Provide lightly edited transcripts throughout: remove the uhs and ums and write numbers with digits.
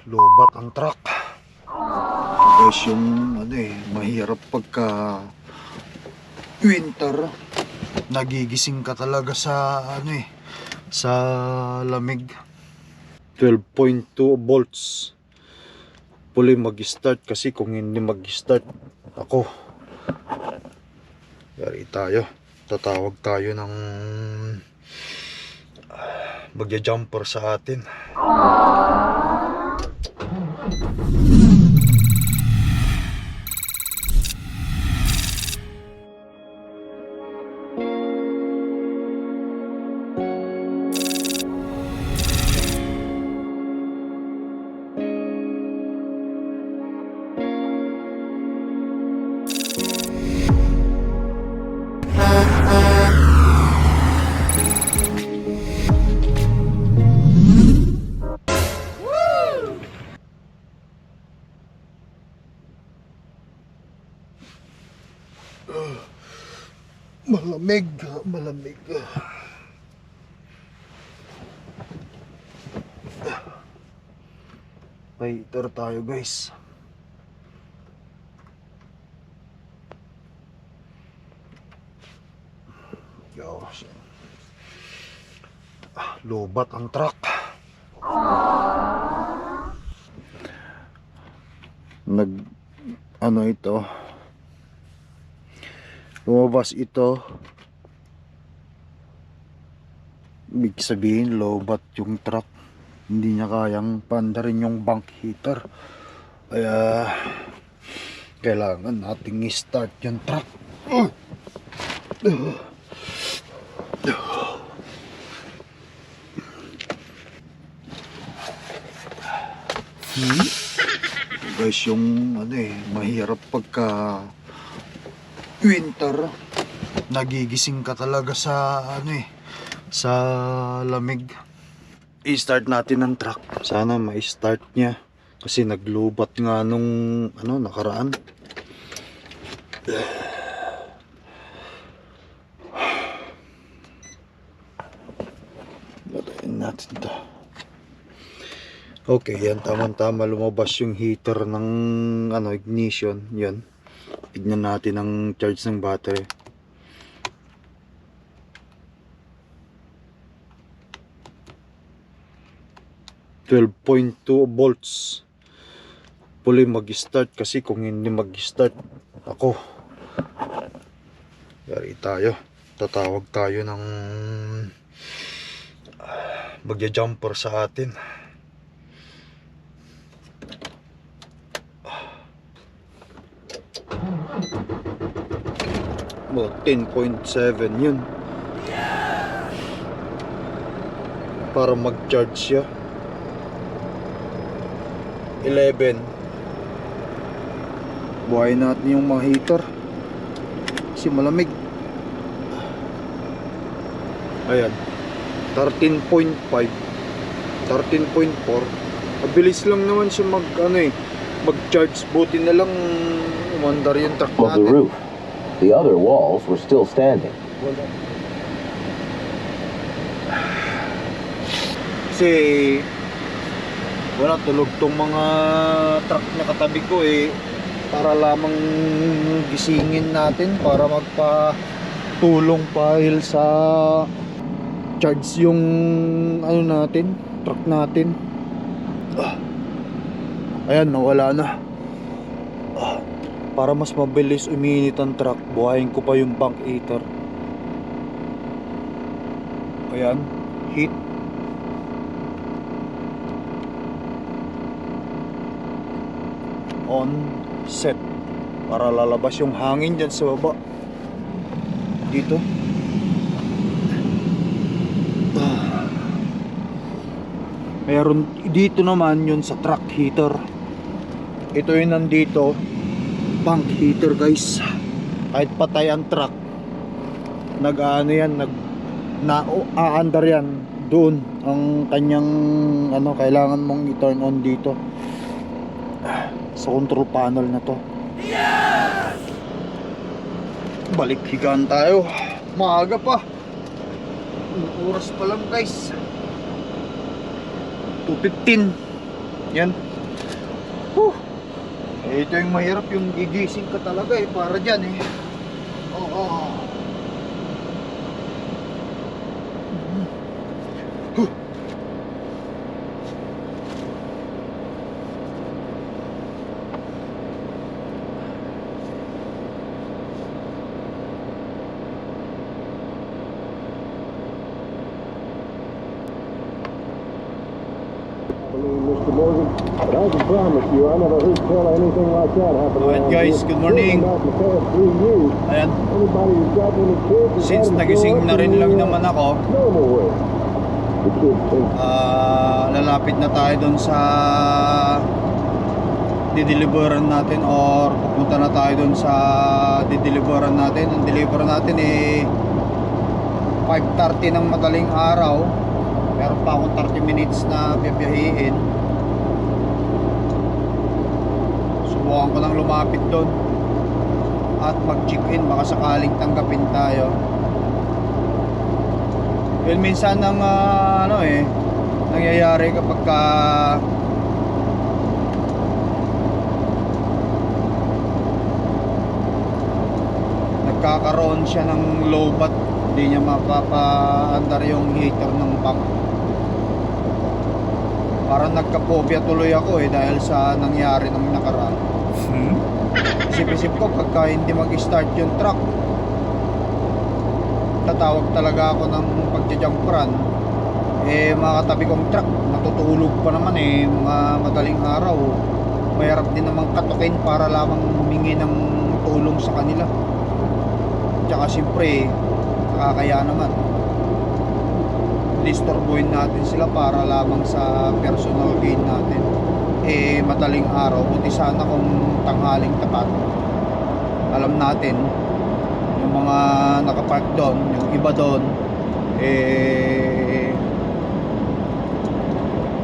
Lobat ang truck. Guys, yung mahirap pagka winter, nagigising ka talaga sa sa lamig. 12.2 volts. Puli mag-start kasi kung hindi mag-start ako, yari tayo. Tatawag tayo ng magja-jumper sa atin. Malamig, malamig. Fighter tayo, guys. Lobat ang truck. Ito, lumabas ito, ibig sabihin lobat yung truck, hindi niya kayang pandarin yung bank heater, kaya kailangan nating i-start yung truck. Guys, yung mahirap pagka winter, nagigising ka talaga sa sa lamig. I-start natin ang truck. Sana ma-start niya kasi naglubat nga nung nakaraan. Batayin natin to. Okay, yan, tama-tama lumabas yung heater ng ignition. Yan. Tignan natin ang charge ng battery. .2 volts. Puli mag-start kasi kung hindi mag-start ako, yari tayo. Tatawag tayo ng magja-jumper sa atin. 10.7 yun para mag-charge siya. 11. Buhayin natin yung mga heater kasi malamig. Ayan, 13.5, 13.4. mabilis lang naman siya mag-charge. Buti na lang umandar yung truck natin. The other walls were still standing. Kasi wala, tulog tong mga truck na katabi ko para lamang gisingin natin para magpatulong dahil sa charge yung natin, truck natin. Ayan, nawala na. Para mas mabilis uminit ang truck, buhayin ko pa yung bank heater. Ayan, heat. On, set. Para lalabas yung hangin dyan sa baba. Dito. Meron dito naman yun sa truck heater. Ito yung nandito, bank heater, guys. Kahit patay ang truck, aandar yan doon ang kanyang kailangan mong i-turn on dito sa control panel na to. Yes! Balik higaan tayo. Maaga pa. Oras pa lang, guys. 2:15. Yan. Ito yung mahirap, yung gigising ka talaga para dyan Oo. Mr. Morgan, but I can promise you I never heard tell anything like that happen. Alright guys, good morning. Ayan, Anybody who's got any kids, since nagising na rin lang naman ako, normal way. The kids think lalapit na tayo dun sa dideliveran natin, or pupunta na tayo dun sa dideliveran natin. Ang deliver natin 5:30 ng madaling araw. Meron pa akong 30 minutes na bibiyahiin. Subukan ko nang lumapit doon at mag-check-in, baka sakaling tanggapin tayo. Yun minsan ang nangyayari kapag nagkakaroon siya ng low bat, hindi niya mapapaandar yung heater ng pump. Parang nagka-phobia tuloy ako dahil sa nangyari ng nakaraan. Isip-isip ko pagka hindi mag-start yung truck, tatawag talaga ako ng pagja-jump run. Mga katabi kong truck natutulog pa naman mga madaling araw. Mahirap din namang katukin para lamang humingi ng tulong sa kanila. Tsaka siyempre nakakaya naman, disturbuhin natin sila para lamang sa personal gain natin. Madaling araw, buti sana kung tanghaling tapat. Alam natin yung mga nakapark doon, yung iba doon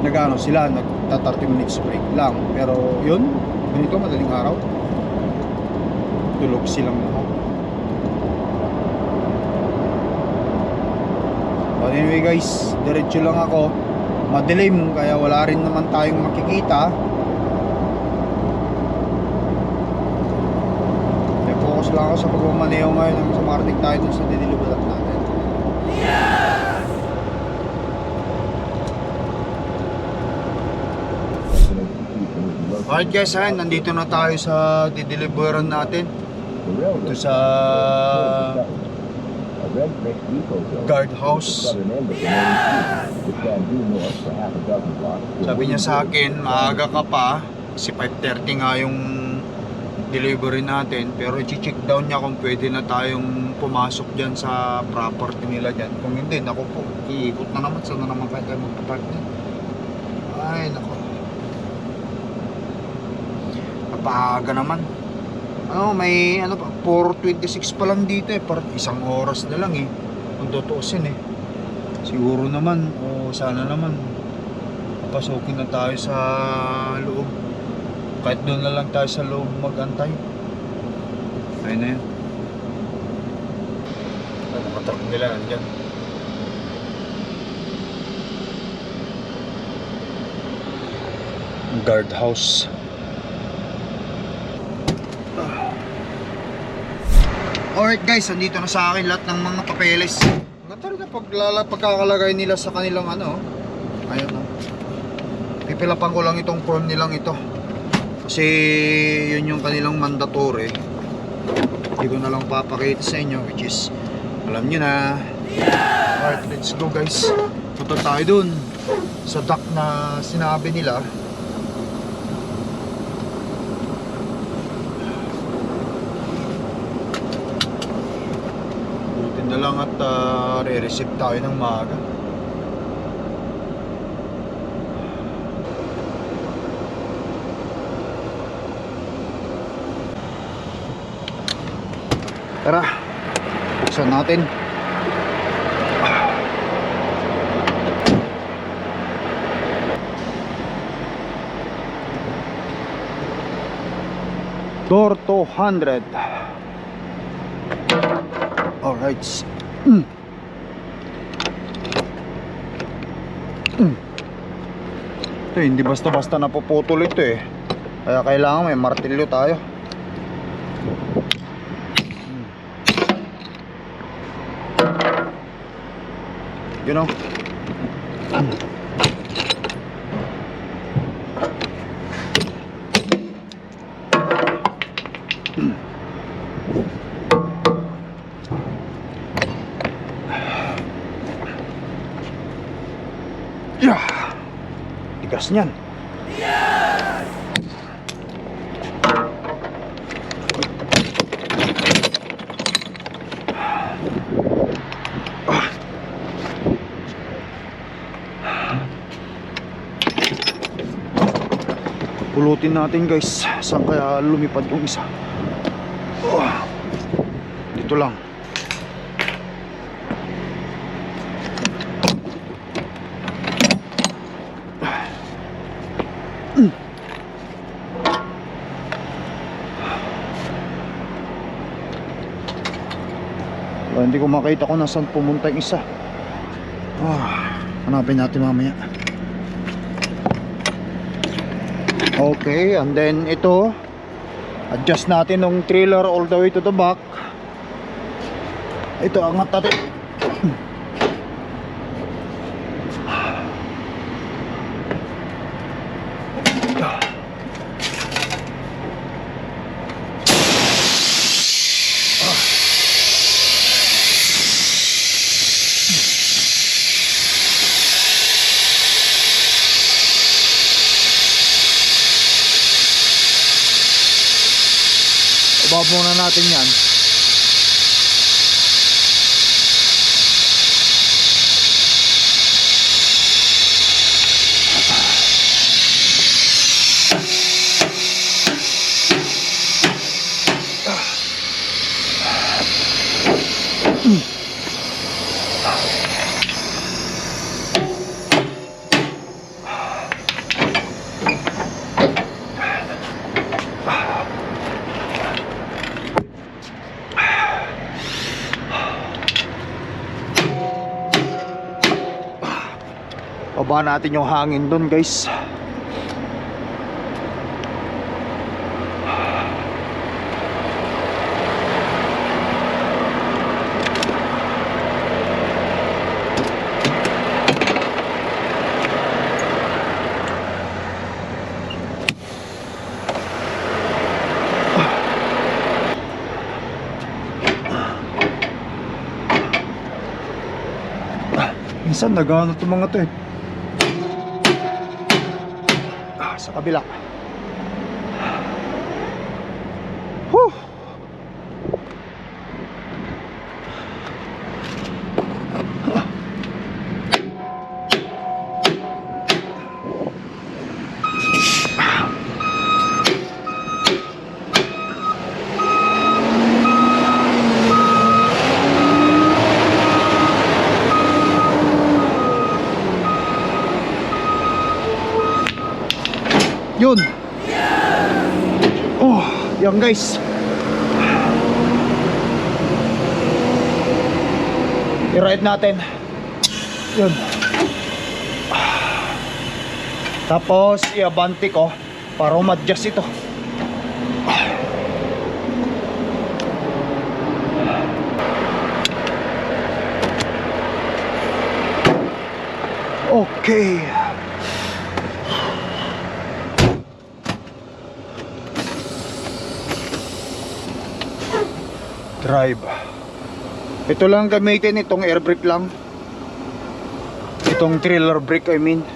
nagano sila, nagta 30 minutes break lang. Pero yun, ganito madaling araw, tulog silang lahat. But anyway guys, diretso lang ako. Madilim, kaya wala rin naman tayong makikita. Focus lang ako sa pagmamaneho ngayon hanggang sa makarating tayo dun sa dideliveran natin. Alright guys, nandito na tayo sa dideliveran natin. Ito sa guardhouse. Sabi niya sa akin, maaga ka pa kasi 5:30 nga yung delivery natin, pero i-check down niya kung pwede na tayong pumasok dyan sa property nila dyan. Kung hindi, naku po, iikot na naman, saan na naman kaya tayo magpapark dyan. Ay naku, napaaga naman. May 4:26 pa lang dito parang isang oras na lang kung tutuusin siguro naman, sana naman papasukin na tayo sa loob, kahit doon na lang tayo sa loob mag-antay. Ayun na yun, mga truck nila nandyan. Guardhouse. Alright guys, andito na sa akin lahat ng mga papeles. Ganda rin pagkakalagay nila sa kanilang ayun pipilapan ko lang itong form nilang ito kasi yun yung kanilang mandatory. Hindi ko na lang papakita sa inyo, which is alam nyo na. Alright, let's go guys. Punta tayo dun sa dock na sinabi nila. Na lang at re-receive tayo ng maaga. Tara, buksan natin. Door 200. Alright. Ito hindi basta-basta napuputol ito eh. Kaya kailangan may martilyo tayo. You know? Yeah. Tigas niyan. Pulutin natin guys. Saan kaya lumipad yung isa? Dito lang. Hindi ko makita kung nasaan pumunta yung isa. Hanapin natin mamaya. Okay, and then ito adjust natin ng trailer all the way to the back. Ito, angat natin. Ibaba muna natin yan. Baba natin yung hangin dun guys. Minsan nagano itong mga to eh. Sa kabila. Whew. Yun. Oh, yan guys. I-ride natin. Yun. Tapos i-abante ko para ma-adjust ito. Okay. Drive. Ito lang gamitin, itong air brake lang. Itong trailer brake I mean.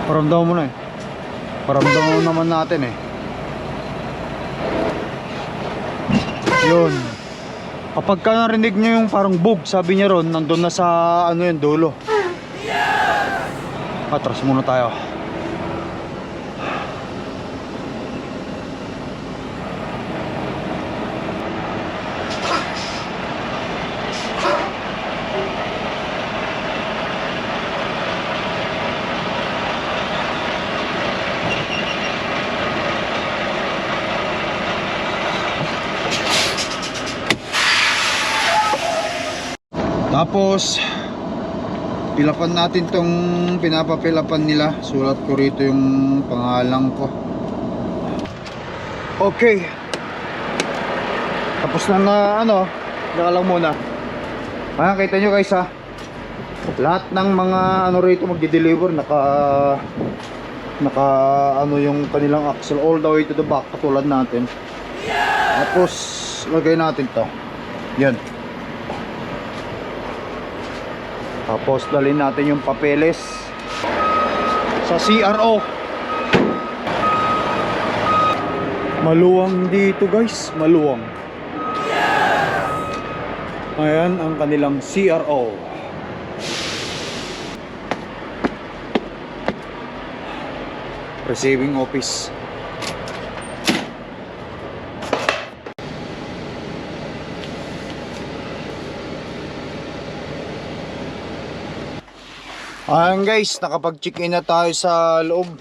Paramdaman mo na eh. Paramdaman naman natin eh. Yun. Kapag ka narinig nyo yung parang bug, sabi niya ron, nandun na sa ano yun, dulo. Atras muna tayo. Tapos pilapan natin tong pinapapilapan nila. Sulat ko rito yung pangalan ko. Okay. Tapos na ano, daka lang muna. Ayan, kita nyo guys ha. Lahat ng mga ano rito magdi-deliver naka ano yung kanilang axle all the way to the back katulad natin. Tapos lagay natin to. Yan. Tapos dalhin natin yung papeles sa CRO. Maluwang dito guys, maluwang. Ayan ang kanilang CRO. Receiving office. Ayan guys, nakapag-check-in na tayo sa loob.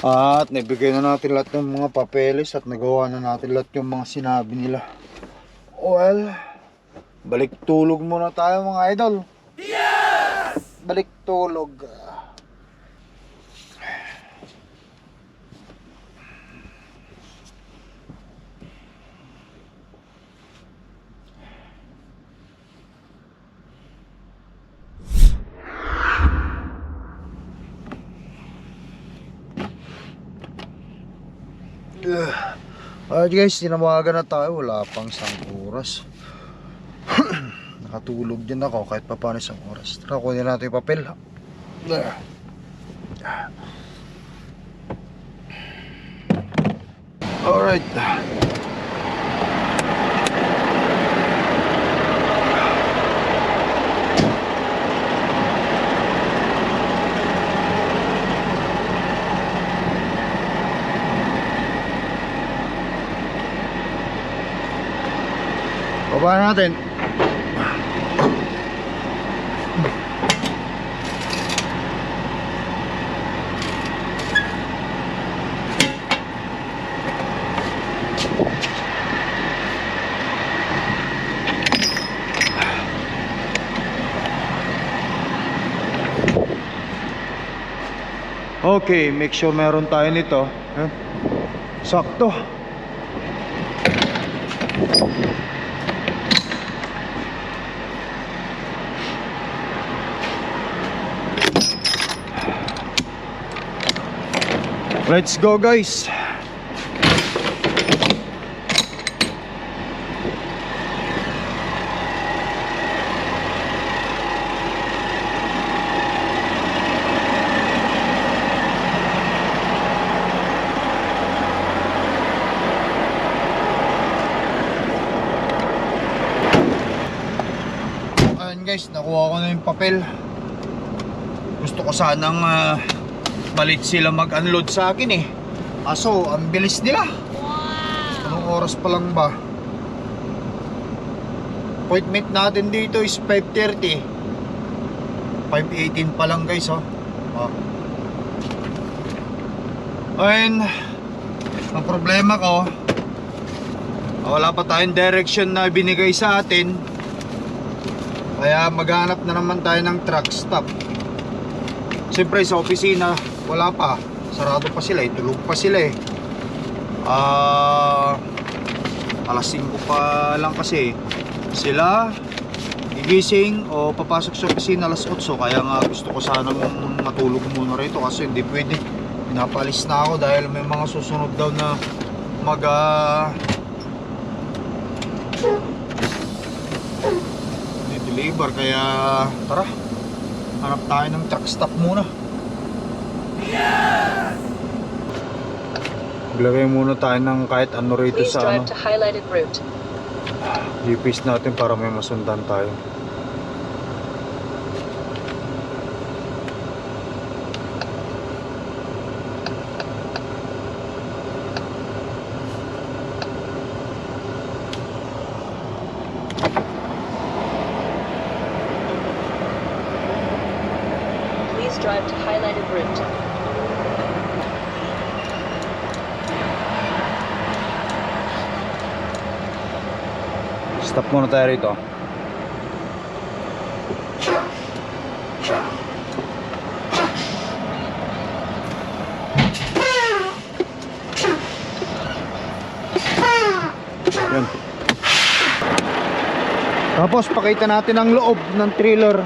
At nabigay na natin lahat ng mga papeles at nagawa na natin lahat yung mga sinabi nila. Well, balik tulog muna tayo mga idol. Yes! Balik tulog. Alright guys, tinawagan na tayo. Wala pang 1 oras. Nakatulog din ako kahit pa paano 1 oras. Tara, kunin natin yung papel. Alright. Baba natin. Okay, make sure meron tayo nito. Sakto. Let's go guys. Ayan guys, nakuha ko na yung papel. Gusto ko sanang balit sila mag-unload sa akin eh. Aso, ang bilis nila. Anong oras pa lang ba? Appointment natin dito is 5:30. 5:18 pa lang guys oh. Ayun, ang problema ko, wala pa tayong direction na binigay sa atin. Kaya maghanap na naman tayo ng truck stop. Siyempre sa opisina wala pa, sarado pa sila, tulog pa sila eh. Alas 5 pa lang kasi sila gigising o papasok sa opisina alas 8. Kaya nga gusto ko sanang matulog muna rito kasi hindi pwede. Pinapalis na ako dahil may mga susunod daw na deliver. Kaya tara, hanap tayo ng truck stop muna. Yeah! Maglagay muna tayo ng kahit ano rito sa ano, GPS natin para may masundan tayo. Please drive to highlighted route. Stop muna tayo rito. Tapos pakita natin ang loob ng trailer.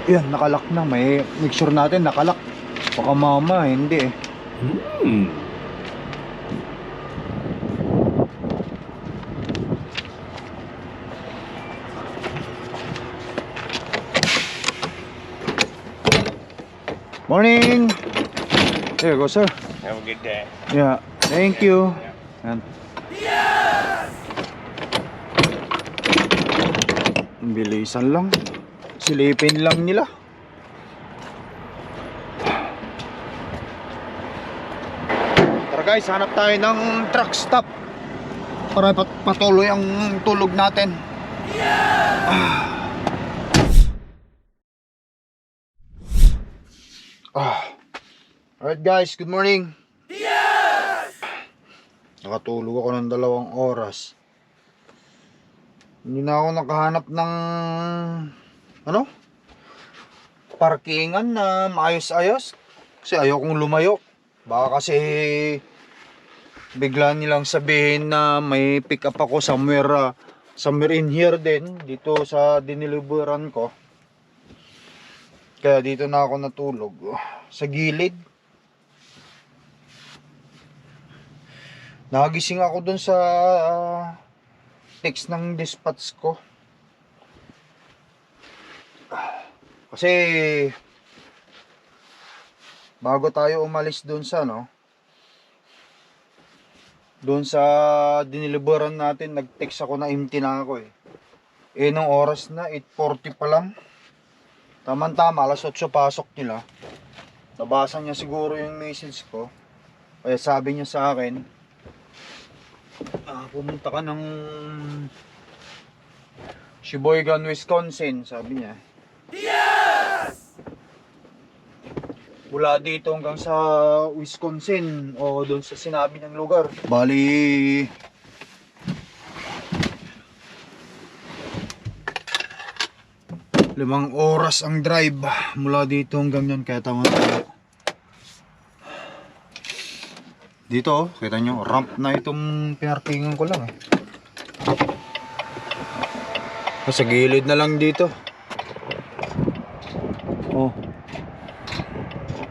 Yan, nakalak na. Make sure natin nakalak. Baka mama, hindi eh. Morning! There you go, sir. Have a good day. Yeah, thank you. Yan. Bilisan lang. Silipin lang nila. Tara guys, hanap tayo ng truck stop para patuloy ang tulog natin. Alright guys, good morning. Nakatulog ako ng 2 oras. Hindi na ako nakahanap ng parkingan na maayos-ayos. Kasi ayokong lumayo. Baka kasi bigla nilang sabihin na may pick up ako somewhere in here din, dito sa diniliberan ko. Kaya dito na ako natulog sa gilid. Nagising ako dun sa text ng dispatch ko. Kasi bago tayo umalis dun sa dun sa diniliberan natin, nag-text ako na empty na ako eh. Nung oras na 8:40 pa lang. Tama-tama, alas 8 pasok nila. Nabasa niya siguro yung message ko. Kaya sabi niya sa akin, pumunta ka ng Sheboygan, Wisconsin, sabi niya. Mula dito hanggang sa Wisconsin o doon sa sinabi ng lugar. Bali 5 oras ang drive mula dito hanggang yan, kaya tama tayo. Dito, kita nyo, ramp na itong pinarkingan ko lang eh. Sa gilid na lang dito. Oh.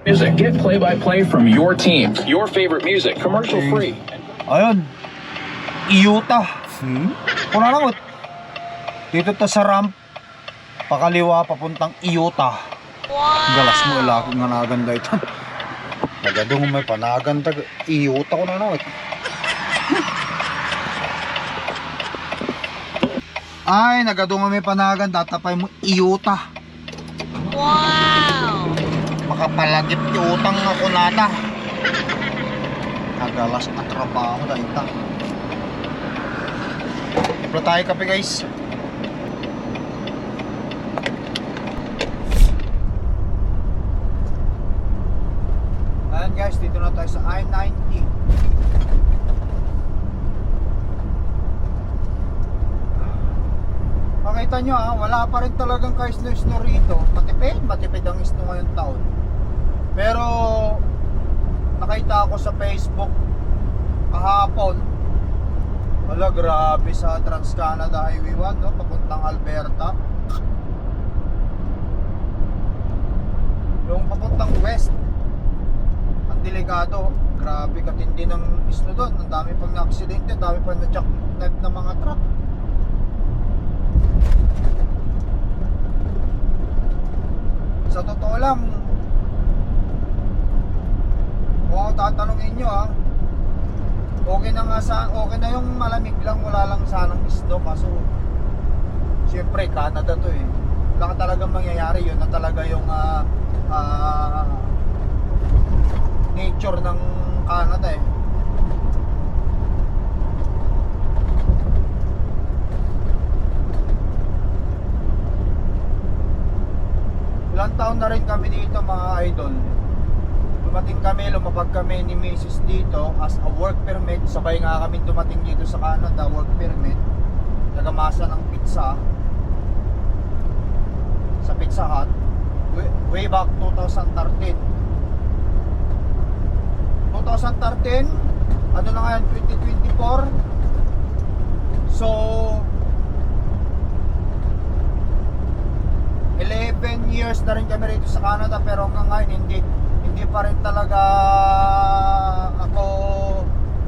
Music. Get play-by-play from your team. Your favorite music. Commercial free. Ayun. Iyuta. Kuna lang. Dito ta sa ramp. Pakaliwa papuntang Iyuta. Galas mo ilaki nga naganda ito. Nagadong may panaganda. Iyuta ko na lang. Ay, nagadong may panaganda. Tatapay mo Iyuta. Wow! Makapalagip yung utang ako nata. Nagalas na trabaho dahil ita. Ipla tayo kape guys. Ayan guys, dito na tayo sa I-90. Makita nyo wala pa rin talagang ka-snow rito. Matipid ang snow ngayong taon. Pero nakita ako sa Facebook kahapon, wala, grabe sa Trans-Canada Highway 1 papuntang Alberta. Yung papuntang west, ang delikado. Grabe katindi ng snow doon. Ang dami pang na-aksidente, ang dami pang na-jacknet ng mga truck. Sa totoo lang, kung ako tatanungin nyo okay na yung malamig lang, wala lang sanang snow. Kaso syempre Canada to eh, wala ka talagang mangyayari. Yun na talaga yung nature ng Canada eh. Ilang taon na rin kami dito mga idol. dumating kami, lumapag kami ni Mrs. dito as a work permit. Sabay nga kami dumating dito sa Canada, work permit. Nagamasa ng pizza sa Pizza Hut way back 2013. 2013, ano na ngayon, 2024. So 11 years na rin kami rito sa Canada, pero hanggang ngayon hindi pa rin talaga ako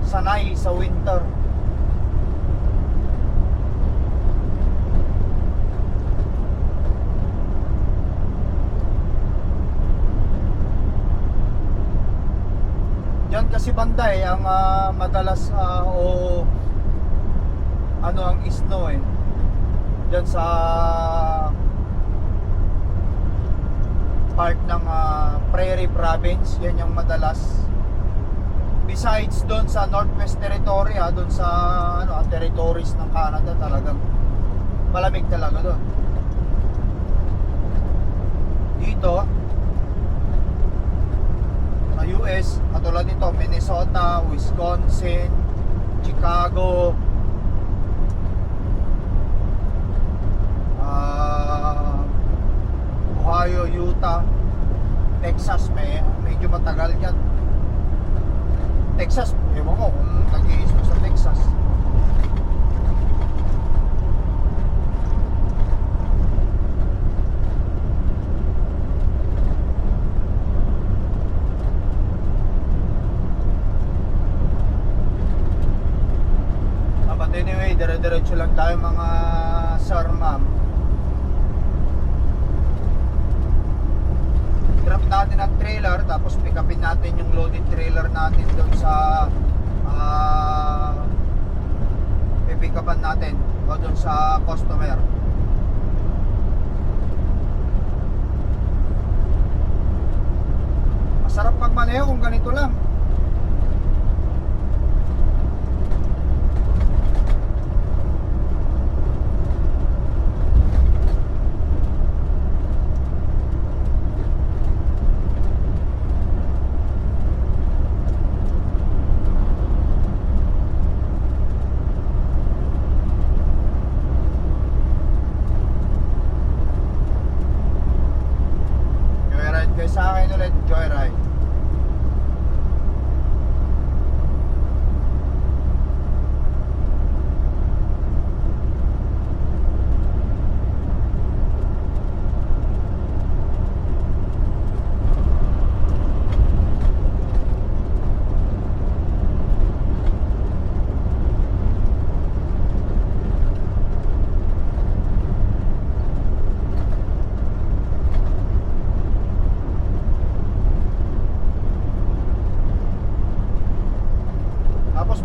sanay sa winter. Yan kasi banda ang madalas o ano ang snow diyan sa part ng Prairie Province, yan yung madalas. Besides doon sa Northwest Territory, doon sa territories ng Canada, talagang malamig talaga doon. Dito sa US, katulad nito, Minnesota, Wisconsin, Chicago, Ohio, Utah, Texas, medyo matagal yan. Texas, ewan ko kung nag-i-snow sa Texas. But anyway, dire-diretso lang tayo mga sir, ma'am. Drop natin ang trailer, tapos pick upin natin yung loaded trailer natin doon sa pick upan natin o doon sa customer. Masarap magmaneho kung ganito lang. Sa akin ulit, joyride.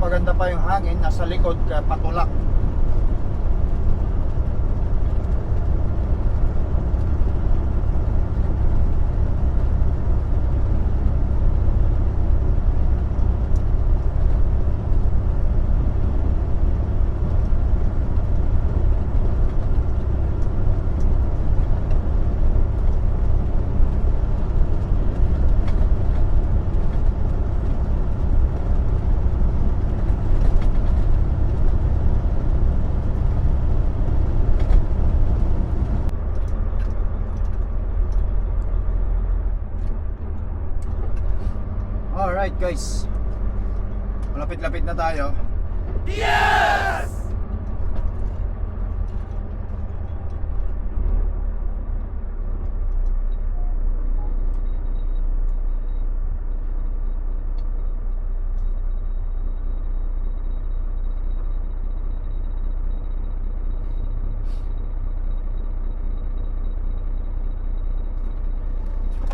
Maganda pa yung hangin, nasa likod kaya patulak. Alright guys, malapit-lapit na tayo. Yes!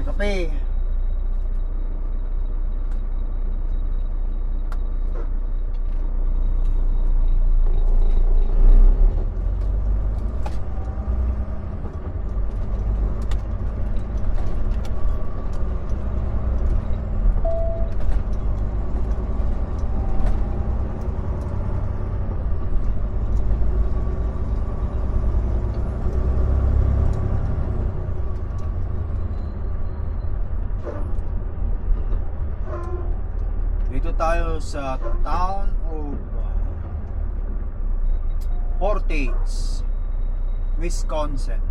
Kape. tayo sa town of Portage, Wisconsin.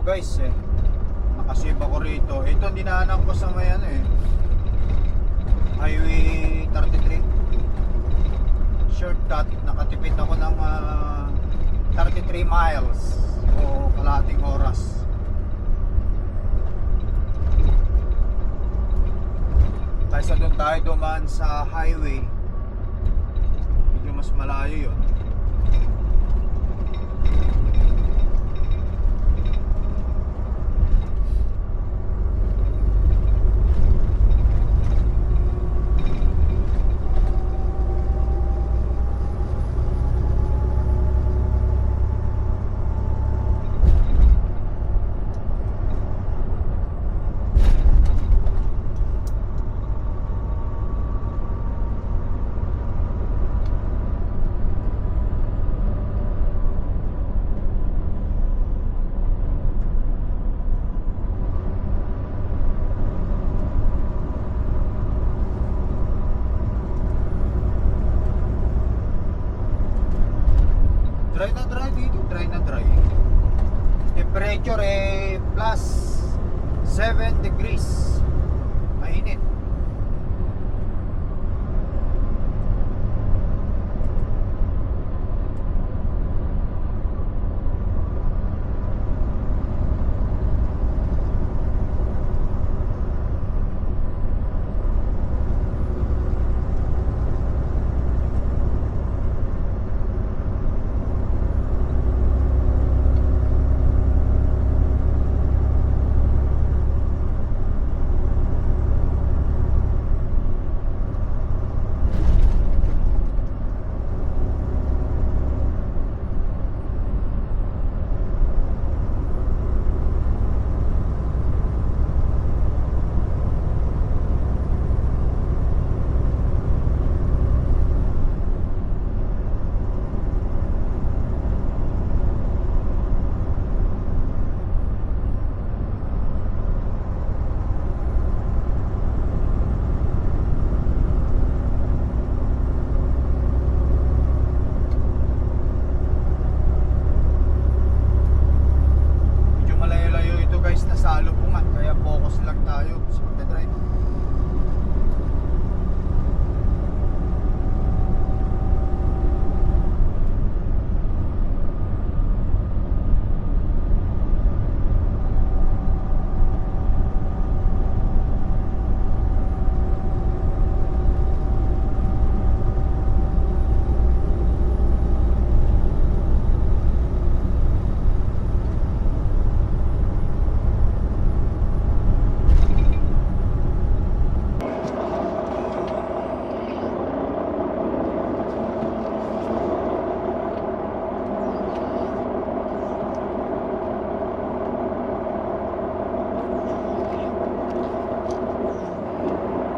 Guys nakasave ako rito. Ito dinaanan ko sa may Highway 33 shortcut. Nakatipid ako ng 33 miles o kalahating oras. Kaysa doon tayo dumaan sa highway, medyo mas malayo yun. Dry na dry. Temperature plus 7 degrees. Mainit.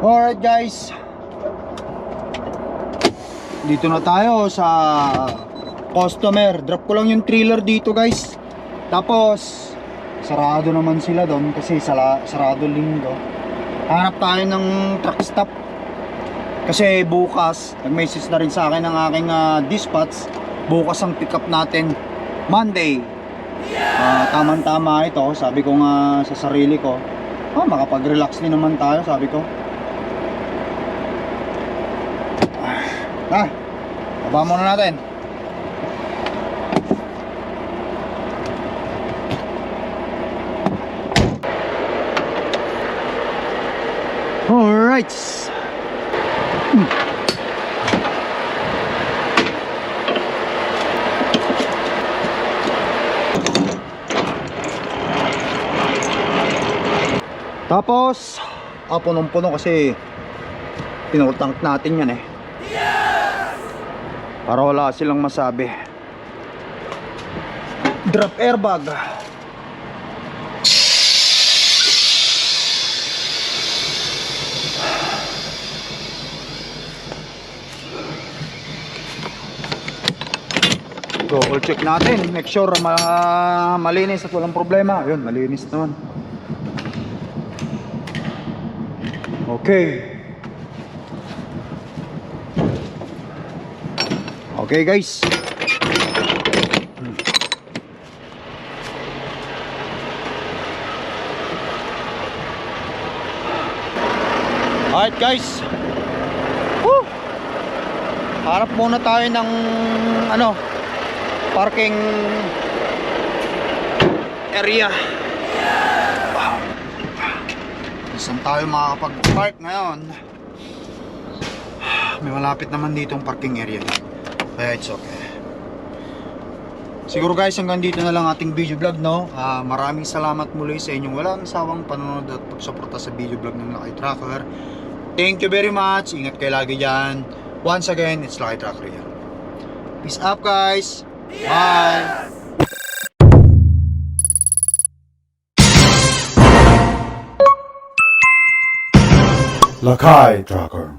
Alright guys, dito na tayo sa customer. Drop ko lang yung trailer dito guys. Tapos sarado naman sila doon kasi sarado linggo. Hanap tayo ng truck stop. Kasi bukas, nag-message na rin sa akin ng aking dispatch, bukas ang pick up natin, Monday. Tama-tama ito, sabi ko nga sa sarili ko, makapag-relax din naman tayo, sabi ko. Baba muna natin. Alright. Tapos, punong-puno kasi pinurtank natin yan eh. Para wala silang masabi. Drop airbag. Double check natin, make sure malinis at walang problema. Ayun, malinis naman. Okay. Okay guys. Alright guys. Woo! Harap muna tayo ng parking area. Saan tayo makakapag-park ngayon? May malapit naman dito ang parking area, kaya it's okay. Siguro guys, hanggang dito na lang ating video vlog, no? Maraming salamat muli sa inyong walang sawang panonood at pagsuporta sa video vlog ng Lakay Trucker. Thank you very much. Ingat kayo lagi dyan. Once again, it's Lakay Trucker here. Peace up guys. Bye. Lakay Trucker.